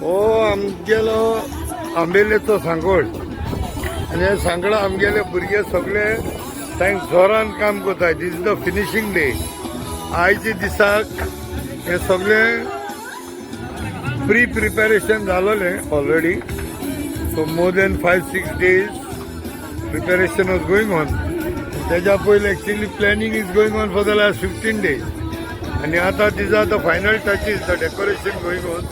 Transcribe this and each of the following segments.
हो आमगेलो आंबेलेचो सांगोड आनी हे सांगडा आमगेले भुरगे सगळे तांक जोरान काम करता. This is the finishing day. आयच्या दिसाक हे सगळे प्री प्रिपेरेशन जालोलें already. So more than 5-6 days preparation was going on. तेज्या पयलीं actually planning is going on for the last 15 days आनी आतां these are the final touches, the decoration going on.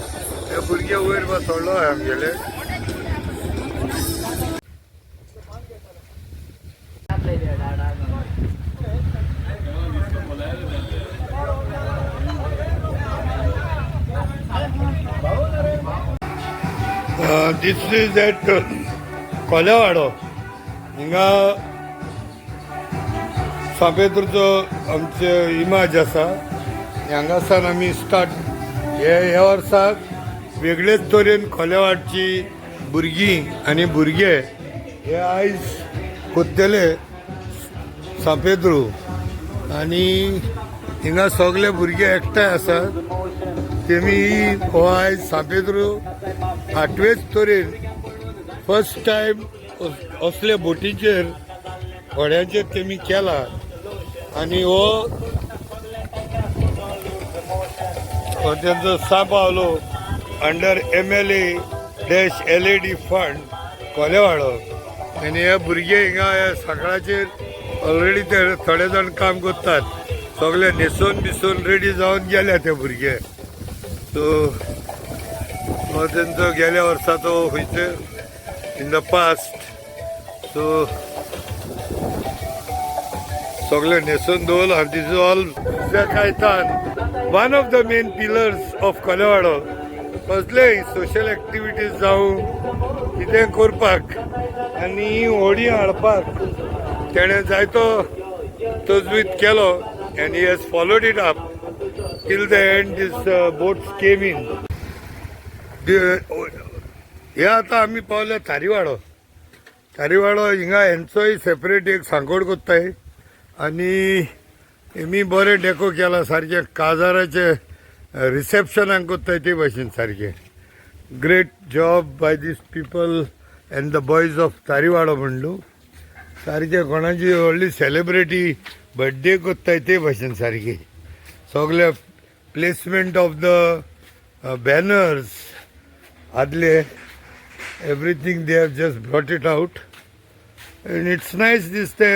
हे भुरगे वयर बसवलो आहे आमगेले. This is at Kolewado. हिंगा सांपेत्रूचो आमचे इमेज आसा. हांगासान आमी स्टार्ट हे ह्या वर्साक वेगळेच तरेन कोलेवाडची भुरगीं आनी भुरगे हे आयज कोत्तले सांपेत्रू आनी हिंगा सगळे भुरगे एकठांय आसात. तेमी हो आयज सांपेत्रू आठवेच तरेन फर्स्ट टायम असले बोटीचेर, व्हड्यांचेर तेमी केला आनी हो हो तेंचो सांव Paulo under MLA-LAD fund Kolewado. आनी हे भुरगे हिंगा ह्या सांकळाचेर ऑलरेडी ते थोडे जाण काम करतात. सगळे न्हेसून बिसून रेडी जावन गेल्या ते भुरगे. सो हो तेंचो गेल्या वर्साचो खंयचे इन the past. सो सगळे न्हेसून दवरला. This is all Caitan, one of the main pillars of Kolewado. कसलेय सोशल एक्टिविटीज जावं, कितें करपाक आनी होडी हाडपाक तेणें जायतो तजवीज केलो and he has followed it up till the end. This boats came in. हे आतां आमी पावले तारीवाडो. तारीवाडो हिंगा हेंचोय सेपरेट एक सांकोड कोत्ताय आनी हेमी बरें डेको केला सारकें, काजाराचे रिसेप्शनाक कोत्ताय ते भाशेन सारकें. Great job by these people and the boys of Tariwado म्हणलू. सारकें कोणाची व्हडली सेलिब्रिटी बड्डे कोत्ताय ते भाशेन सारकी सगळे प्लेसमेंट ऑफ the banners आदले, everything they have just brought it out and it's nice. दिसते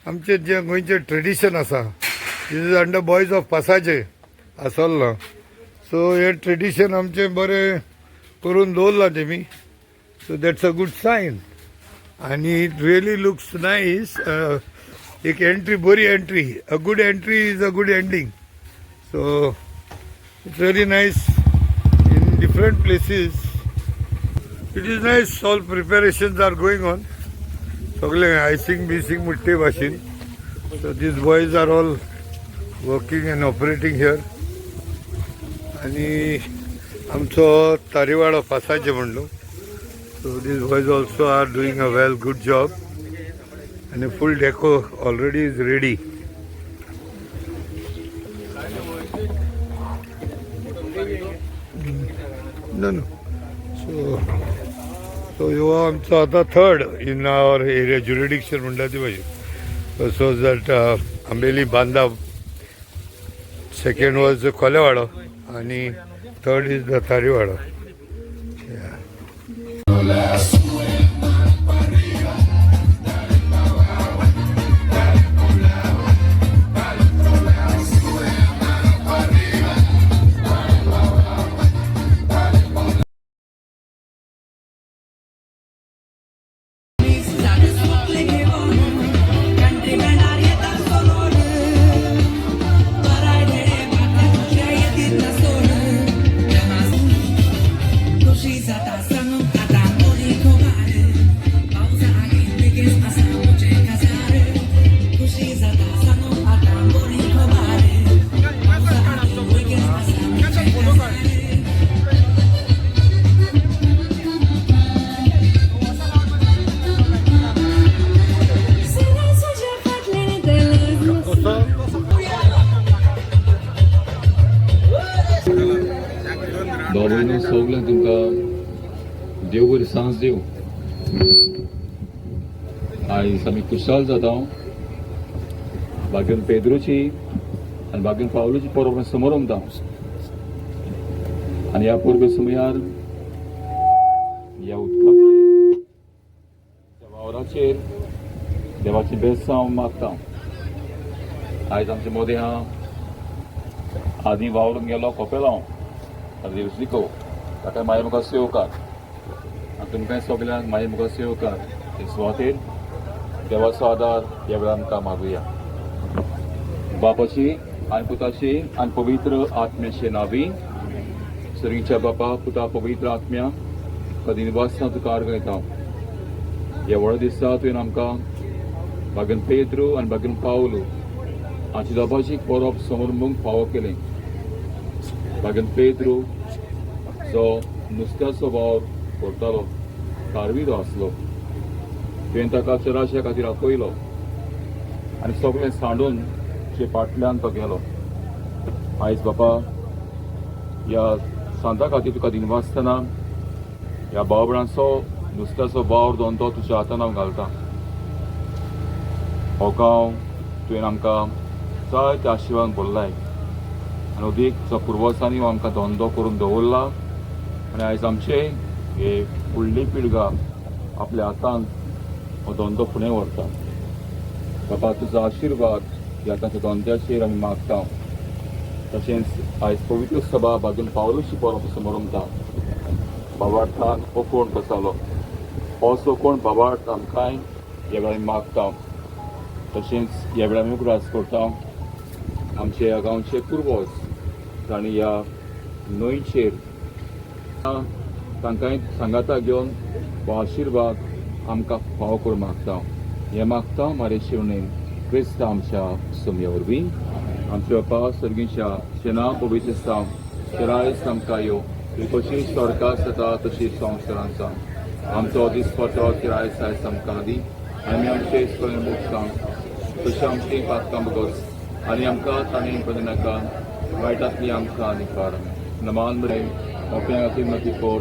आमचें जें गोंयचें ट्रेडिशन आसा. This is under boys of Pasazem आसल्लो. सो हें ट्रेडिशन आमचें बरें करून दवरलां तेमी. So that's a good sign आनी it really looks nice. एक एंट्री, बरी entry. A good entry is a good ending, so it's very nice. In different places it is nice. All preparations are going on. सगळे icing बिसींग मुट्टे भाशेन. So these boys are all working and operating here. आनी आमचो तारीवाडो पासाचे म्हणलो. So these boys also are doing a well good job आनी full deco already is ready. No. So ह्यो आमचो आतां third in our area jurisdiction म्हणटा ती भाशेन. First was that Ambeli Banda, second was Kolewado आनी third is the Tariwado. La sube más pa' arriba, dale pa' abajo, dale pa' un lado, pa'l otro lado, sube más pa' arriba, dale pa' abajo, dale pa' un कंट्रीमॅनार येता सोलोन parade म्हाका येतीत ना सोड. खुशी जाता सांगूंक आतां बरी खबर. भाव भयणीं सगळ्यांक तुमकां देव बरी सांज दिवं. आयज आमी खुशाल जाता बागेन पेद्रूची आनी बागेन पावलूची परब समोर उमता आनी ह्या परबे समयार ह्या उदकाचेर, ह्या वावराचेर देवाची बेसांव मागता. आयज आमचे मदें आहा, आदी वावरून गेलो कोपेलांव देवसलिको, ताका मागीर मुखार सेवकार आनी तुमकां सगल्यांक मागीर मुखार सेवकार. ते सुवातेर देवाचो आदार ह्या वेळार आमकां मागुया. बापाची आनी पुताची आनी पवित्र आत्म्याचे नावी. सर्गीच्या बापा, पुता, पवित्र आत्म्या, कदी निवासा तुका अर्घ येता. ह्या व्हडा दिसा तुवें आमकां बागेन पेद्रू आनी बागेन पावलू हांची दबाजी परब समोर फावो केलें. बागेन पेद्रू जो नुस्त्याचो वावर करतालो, कारविरो आसलो, तुवें ताका चराच्या खातीर आपयलो आनी सगळें सांडून तुजे फाटल्यान तो गेलो. आयज बापा, ह्या सांता खातीर तुका दिनवासतना ह्या भाव भयणांचो नुस्त्याचो वावर धंदो तुज्या हातान हांव घालता. हो गांव तुवें आमकां जायते आशिर्वाद भरलाय आनी अदीक जो पुर्वजांनी हो आमकां धंदो करून दवरला आनी आयज आमचे हे फुडली पिळगा आपल्या हातान हो धंदो फुडें व्हरता. बाबा, तुजो आशिर्वाद ह्या तांच्या धंद्याचेर आमी मागता. तशेंच आयज पवित्र सभा बागून पावलूची परब समोर बाबार्थान हो कोण बसालो, असो कोण बाबार्थ आमकांय ह्या वेळार मागता. तशेंच ह्या वेळार आमी उगडास करता आमचे ह्या गांवचे पुर्वज जांणी ह्या न्हंयचेर, तांकांय सांगाता घेवन हो आशिर्वाद आमकां फावो करून मागता. हें मागता मारे शिवणेन क्रिस्त आमच्या सोमया वरवीं. आमच्या बापा सर्गीच्या, शेना पवित्र जावं, राज आमकां यो, तुजी कशी स्वर्गात जाता तशी संवसारांत जावं. आमचो दिसपटो किराय आयज आमकां दी आनी आमचे स्वयं मोग तशें आमची पातकां बगस आनी आमकां ताणें पडूं नाका, वायटांतली आमकां निकार. नमान बरें मोप्या खातीर मती कोर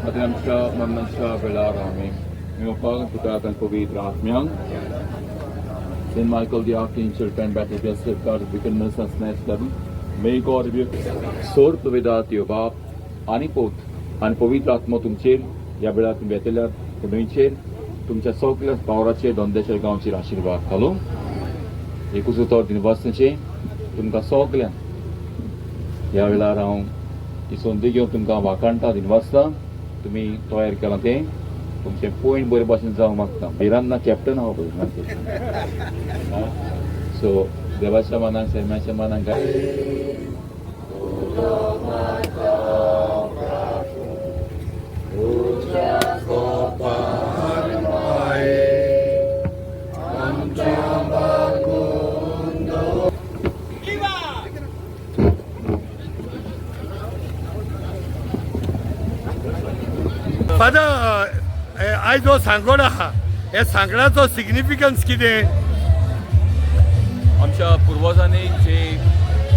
आनी आमच्या मरणाच्या वेळार. आमी मेवपाक पुताक आनी पवित्र आत्म्यांक. Saint Michael the Archangel, turn back against safeguard wickedness and snatch them. May God rebuke. सोर प्रवेदा बाप आनी पोत आनी पवित्र आत्मो तुमचेर, ह्या वेळार तुमी येतल्या न्हंयचेर, तुमच्या सगल्या पावराचेर, धंद्याचेर, गांवचेर आशिर्वाद घालूं. एकूच उतर दिनवासनाचें तुमकां सगल्यांक. ह्या वेळार हांव ही संदी घेवन तुमकां वाखाणटा, दिनवासता. तुमी तयार केलां तें तुमचें पॉयंट बरे भाशेन जावंक मागता. भिरांत ना, कॅप्टन हांव पळय. सो देवाच्या मानाक, सैम्याच्या मानाक काय. फादर, आयज हो सांगोड आहा, ह्या सांगडाचो सिग्निफिकन्स कितें? आमच्या पुर्वजांनी जे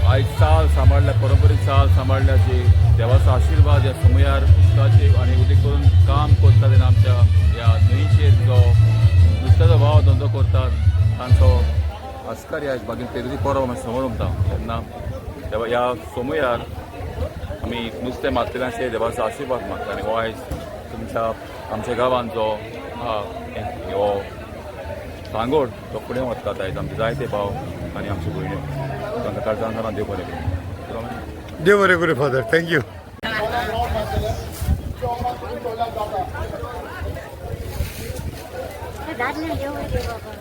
आयज चाल सांबाळ्ळ्या, परंपरीक चाल सांबाळ्ळ्या, जे देवाचो आशिर्वाद ह्या समयार उदकाचेर आनी उदीक करून काम करता तेन्ना आमच्या ह्या न्हंयचेर जो नुस्त्याचो वाव धंदो करतात तांचो आस्कारी आयज बागीन पेरुची परब आमी समोर उरता तेन्ना देवा ह्या समयार आमी नुस्तें मारतल्यांचे देवाचो आशिर्वाद मागता. आनी हो आयज तुमच्या आमच्या गांवांत जो आहा हो सांगोड, तो फुडें वतात आयज आमचे जायते भाव आनी आमच्यो भयण्यो. तांकां काळजान जाणां, देव बरें करूं. देव बरें करूं फादर, thank you. दादले देव रे बाबा.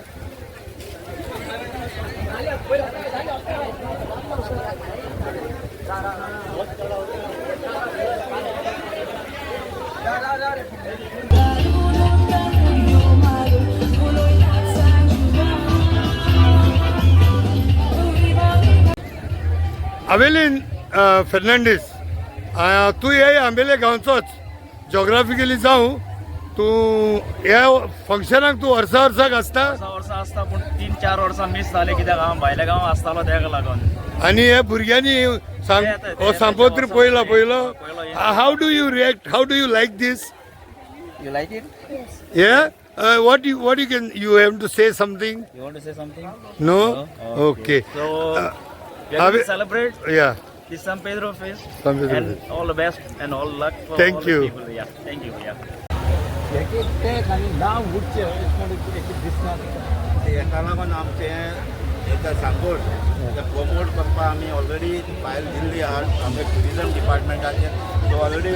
अवेलीन फेर्नांडीस, तूं हे आंबेले गांवचोच जॉग्राफिकली जावं, तूं ह्या फंक्शनाक तूं वर्सा वर्साक आसता? वर्सां वर्सां आसता, पूण 3-4 वर्सां मीस जाले कित्याक हांव भायल्या गांवां आसतालो तेका लागून. आनी हे भुरग्यांनी सांग हो सांपोत्री पयला पयलो. How do you react? How do you like this? You like it? Yeah, what you can, you have to say something? You want to say something? No. Okay. So, we are going to celebrate yeah this San Pedro Fest. San Pedro and Fest. All the best and all luck for Thank all you. the people. Yeah, thank you. Yeah. हेका लागून आमचें हेका सांगोड promote करपाक आमी already file दिल्ली आहा आमच्या tourism डिपार्टमेंटाचेर. So already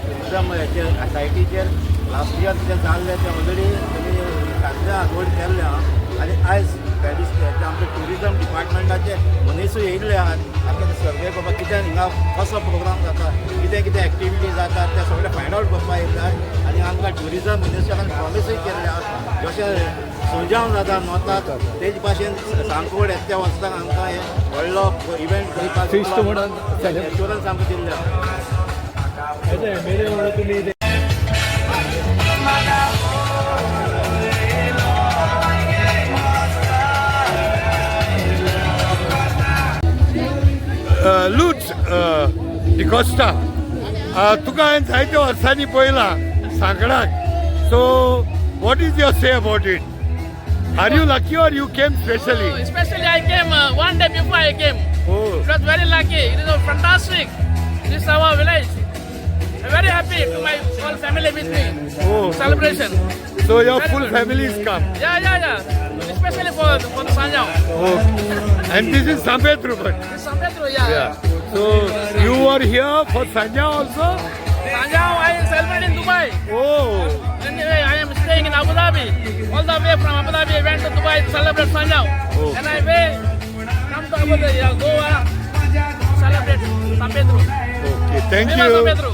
tourism हेचेर S I टीचेर last year कितें जाल्लें तें ऑलरेडी तेमी कागदां आगवड केल्लें आहा आनी आयज पॅरीस आमच्या ट्युरिजम डिपार्टमेंटाचे मनीसूय येयल्ले आहात आमकां ते सर्वे करपाक कितें हिंगा कसो प्रोग्राम जाता, कितें कितें एक्टिविटी जाता तें सगळें फायंड आवट करपाक येयल्ले आहात. आनी आमकां ट्युरिजम मिनिस्टरान प्रॉमिसूय केल्लें आहा जशें सुंजाव जाता नॉर्थाक तेज भाशेन सांकवड येत्या वर्साक आमकां हें व्हडलो इव्हेंट करपाक एश्योरन्स आमकां दिल्लें आहा. लूच डिकोस्टा, तुका हांवें जायत्या वर्सांनी पळयला सांकडाक. So what is your say about it? Are you lucky or you came specially? Oh, especially I came one day before I came. Oh. It was very lucky. It is fantastic. This is our village. I'm very happy to my whole family with me. Oh. Celebration. So your Very full good. Family is come. Yeah. Especially for the Sanjao. Oh. And this is San Pedro, but This San Pedro, yeah. Yeah. So you are here for Sanja also? Sanjao, I celebrate in Dubai. Oh. Anyway, I am staying in Abu Dhabi. All the way from Abu Dhabi, I went to Dubai to celebrate Sanjao. Oh. And I way come to Abu Dhabi, Goa, celebrate San Pedro. Okay, thank Viva San you. Pedro.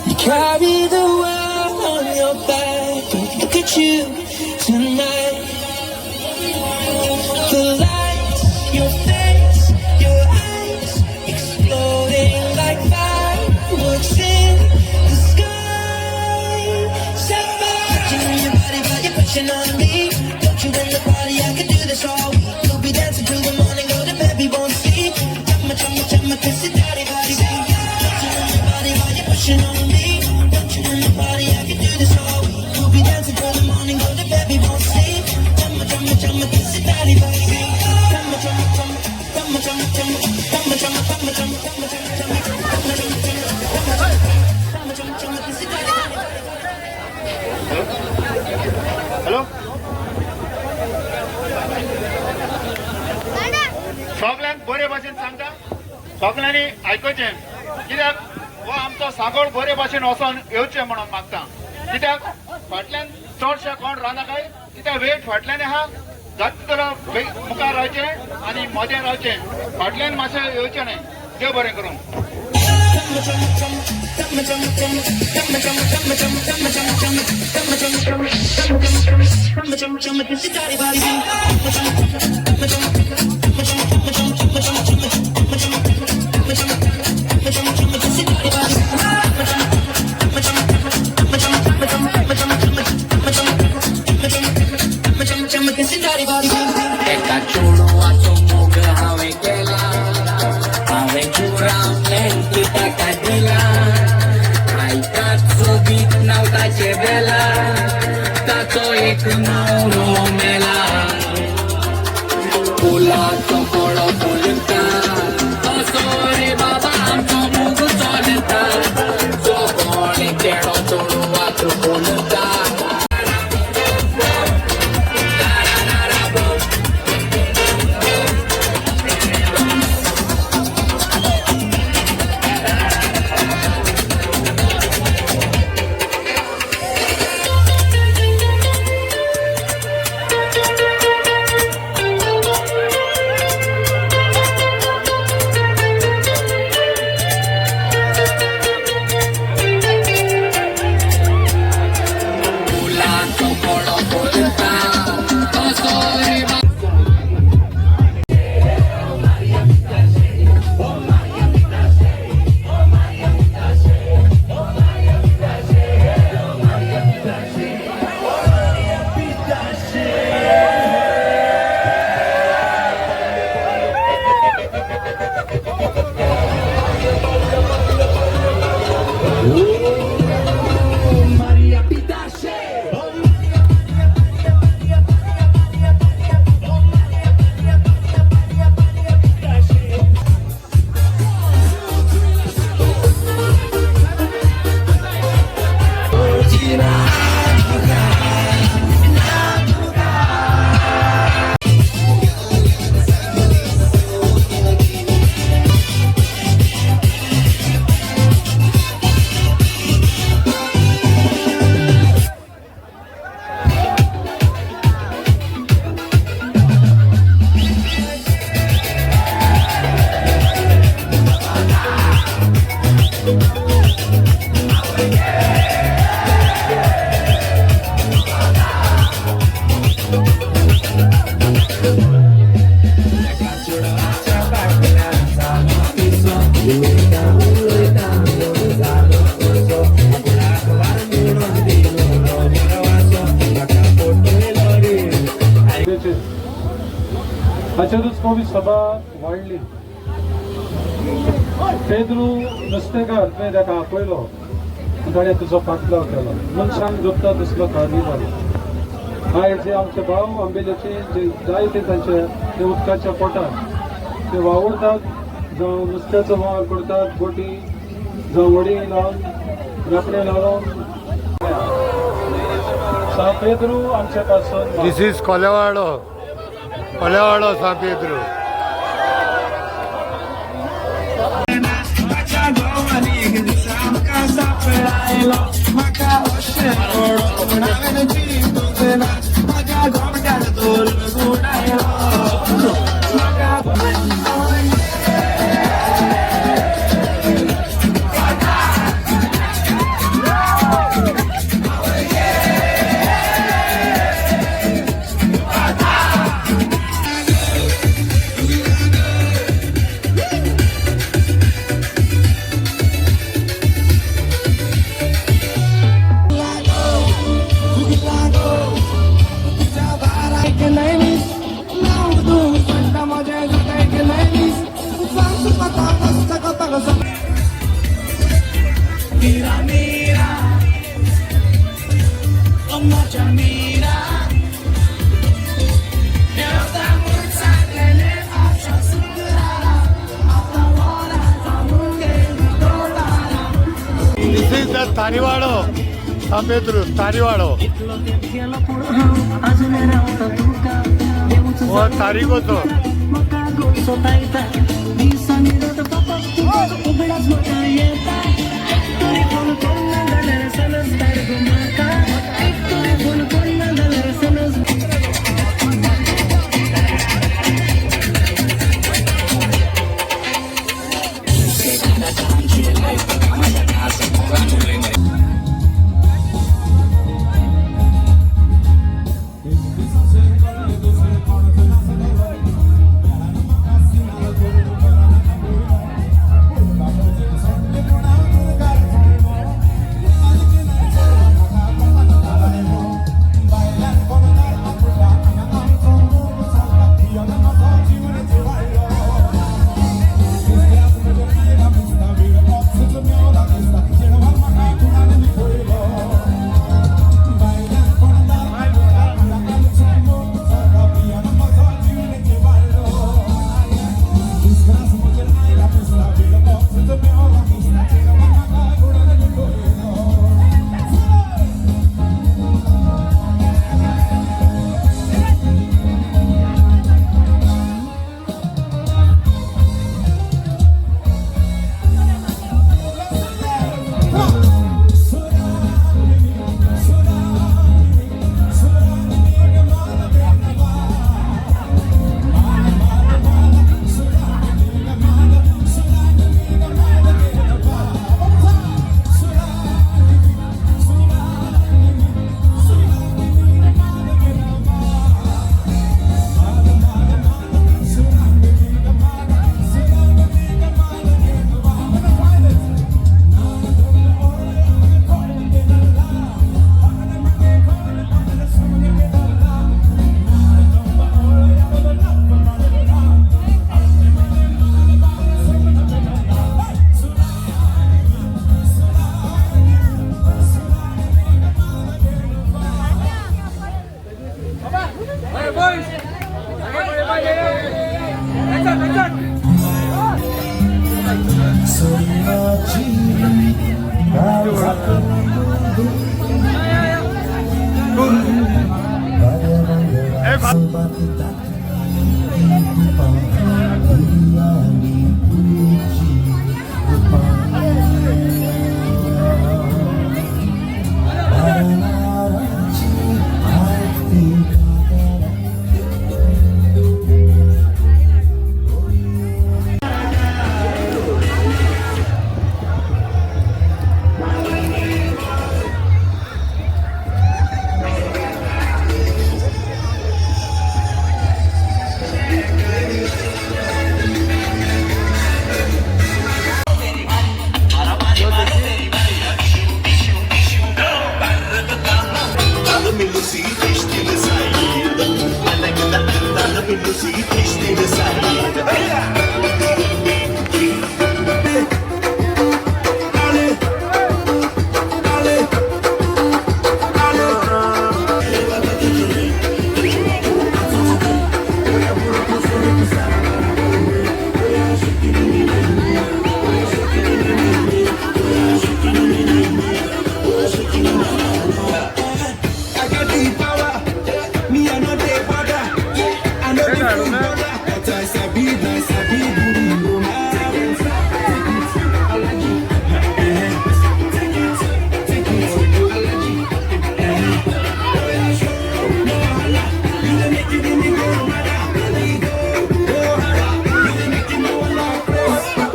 You carry the world on your back. But look at you tonight. The lights, your face, your eyes exploding like fireworks in the sky. Set fire. Touching your body, but you're pushing on me. Don't you in the party? I can do this all week. We'll be dancing till the morning, go to bed, we won't sleep. Chumma, chumma, chumma, kiss it, daddy, body, touching on your body while you're pushing on me. Don't you in the party? I can do this all week. We'll be dancing till the morning, go to bed, we won't sleep. Chumma, chumma, chumma, kiss it, daddy, body. Chumma, chumma, chumma, chumma, chumma, chumma, chumma, chumma, chumma, chumma, chumma, chumma, chumma, chumma, chumma, chumma, chumma, chumma, chumma, chumma, सगळ्यांनी आयकुचें, कित्याक हो आमचो सांगोड बरे भाशेन वचोन येवचें म्हणून मागता. कित्याक फाटल्यान चडशे कोण रावनाकाय, कित्याक वेट फाटल्यान आहा, जाता तितलो मुखार रावचें आनी मदें रावचें, फाटल्यान मातशें येवचें न्हय. देव बरें करूं. एका चेडवाचो मोग हांवें केला, हांवें जुरावलें ताका दिला. आयकात सोबीत नांव ताचें बेला, ताचो एक न्हवरो मेला. फुलाचो फळो फुलता तसो रे बाबा आमचो मोग चलता. जो कोणी चेडो चेडवाक फुलता. फुलाचो फळो फुलता तसो रे हाचेरूच कोवी सभा वाडली. पेद्रू नुस्तेकार तुवें ताका आपयलो आनी ताणें तुजो पाटलाव केलो. मनशांक जोडटा तसलो कार्निवाल. आयज जे आमचे भाव आंबेल्याचे जे जायते तांचे ते उदकाच्या पोटार ते वावुरतात, जावं नुस्त्याचो वावर करतात, बोटी जावं व्हडीं लावन रापणे लावन. सां पेद्रू आमचे पासून. This is Kolewado, Kolewado San Pedro. This is the Tariwado, San Pedro, Tariwado. हो तारीकोचो.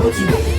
What you